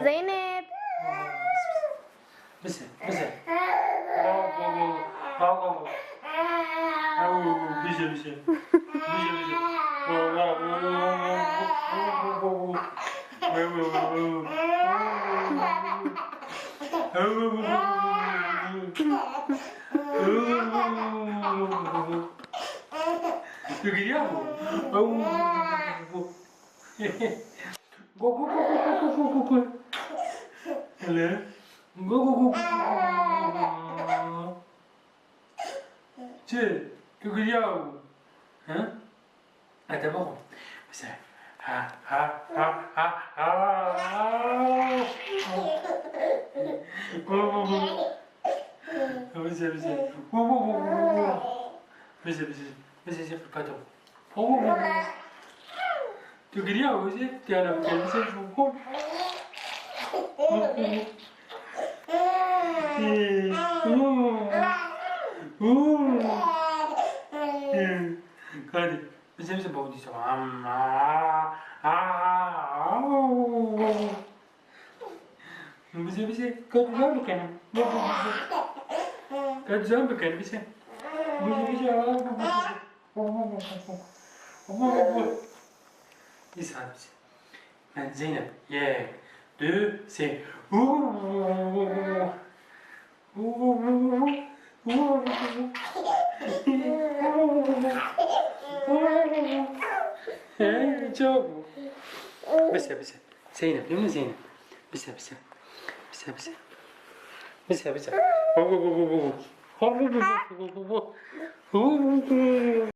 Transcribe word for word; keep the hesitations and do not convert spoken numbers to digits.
Zeynep. Bise, bise. Bise, bise. Bise, bise. Tu giriya bû. Go, go, go. Hele. Go, go, go, go. Çi? Tu giriya bû. He? Hadi bakalım. Mesela. Ha, ha, ha, ha, ha. Go, go, go. Bize, bize. Bize, bize. Bize, bize. Bize, bize. Tu giriya, bize. Gel, gel, bize. Hadi. Bize, bize, baba diyeceğim. Bize, bize, kadınlar mı kendim? Kadınlar mı kendim bize? Bize, bize, İsa bize. Ben Zeynep, yek, du, sê. Hey, çabuk. Bize, bize. Zeynep, değil mi Zeynep? Bize, bize. Bize, bize. Bize, bize.